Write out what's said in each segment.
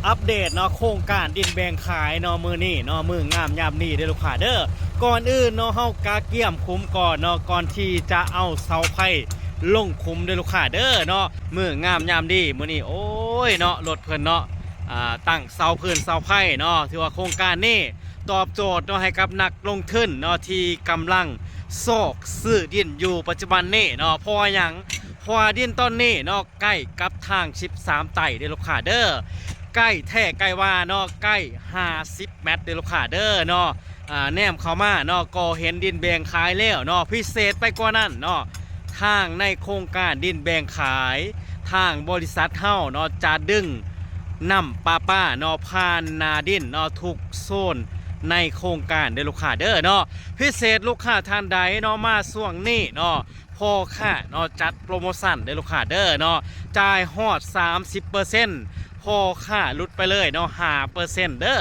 ອັບເດດເນາະ ໂຄງການດິນແບ່ງຂາຍເນາະ ມື້ນີ້ເນາະ ມື້ງາມຍາມດີເດີລູກຄ້າເດີ. ກ່ອນອື່ນເນາະ ເຮົາກະກຽມຂຸມກ່ອນເນາະ ກ່ອນທີ່ຈະເອົາເສົາໄຟລົງຂຸມເດີລູກຄ້າເດີເນາະ. ມື້ງາມຍາມດີມື້ນີ້ ໂອ້ຍເນາະ ລົດເພິ່ນເນາະ ອ່າ ຕັ້ງເສົາຟືນເສົາໄຟເນາະ. ຖືວ່າໂຄງການນີ້ຕອບໂຈດເນາະ ໃຫ້ກັບນັກລົງທຶນເນາະ ທີ່ກຳລັງຊອກຊື້ດິນຢູ່ປັດຈຸບັນນີ້ເນາະ. ເພາະວ່າຫຍັງ? ເພາະວ່າດິນຕອນນີ້ເນາະ ໃກ້ກັບທາງສິບສາມໃຕ້ເດີລູກຄ້າເດີ ໃກ້ແທ້ໃກ້ວ່າເນາະ ໃກ້ຫ້າສິບແມັດເດີລູກຄ້າເດີເນາະ. ອ່າ ແນມເຂົ້າມາເນາະ ກໍເຫັນດິນແບ່ງຂາຍແລ້ວເນາະ. ພິເສດໄປກວ່ານັ້ນເນາະ ທາງໃນໂຄງການດິນແບ່ງຂາຍ ທາງບໍລິສັດເຮົາເນາະ ຈະດຶງນ້ຳປະປາເນາະ ຜ່ານໜ້າດິນເນາະ ທຸກໂຊນໃນໂຄງການເດີລູກຄ້າເດີເນາະ. ພິເສດລູກຄ້າທ່ານໃດເນາະ ມາຊ່ວງນີ້ເນາະ ພໍ່ຄ້າເນາະ ຈັດໂປຣໂມຊັນເດີລູກຄ້າເດີເນາະ ຈ່າຍຮອດສາມສິບເປີເຊັນ ພໍ່ຄ້າຫຼຸດໄປເລີຍເນາະ ຫ້າເປີເຊັນເດີ.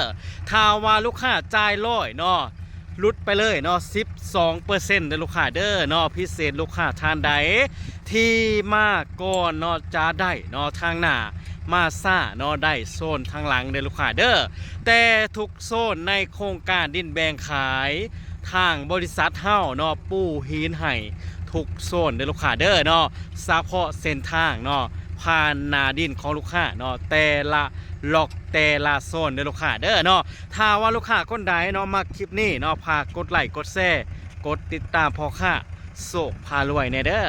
ຖ້າວ່າລູກຄ້າຈ່າຍຮ້ອຍເນາະ ຫຼຸດໄປເລີຍເນາະ ສິບສອງເປີເຊັນເດີລູກຄ້າເດີເນາະ. ພິເສດລູກຄ້າທ່ານໃດທີ່ມາກ່ອນເນາະ ຈະໄດ້ເນາະ ທາງໜ້າ ມາຊ້າເນາະ ໄດ້ໂຊນທາງຫຼັງເດີລູກຄ້າເດີ. ແຕ່ທຸກໂຊນໃນໂຄງການດິນແບ່ງຂາຍ ທາງບໍລິສັດເຮົາເນາະ ປູຫີນໃຫ້ທຸກໂຊນເດີລູກຄ້າເດີເນາະ. ສະເພາະເສັ້ນທາງເນາະ ຜ່ານໜ້າດິນຂອງລູກຄ້າເນາະ ແຕ່ລະລັອກ ແຕ່ລະໂຊນເດີລູກຄ້າເດີເນາະ. ຖ້າວ່າລູກຄ້າຄົນໃດເນາະ ມັກຄລິບນີ້ເນາະ ຝາກກົດໄລ ກົດແຊ ກົດຕິດຕາມພໍ່ຄ້າໂຊກພາລວຍແດ່ເດີ.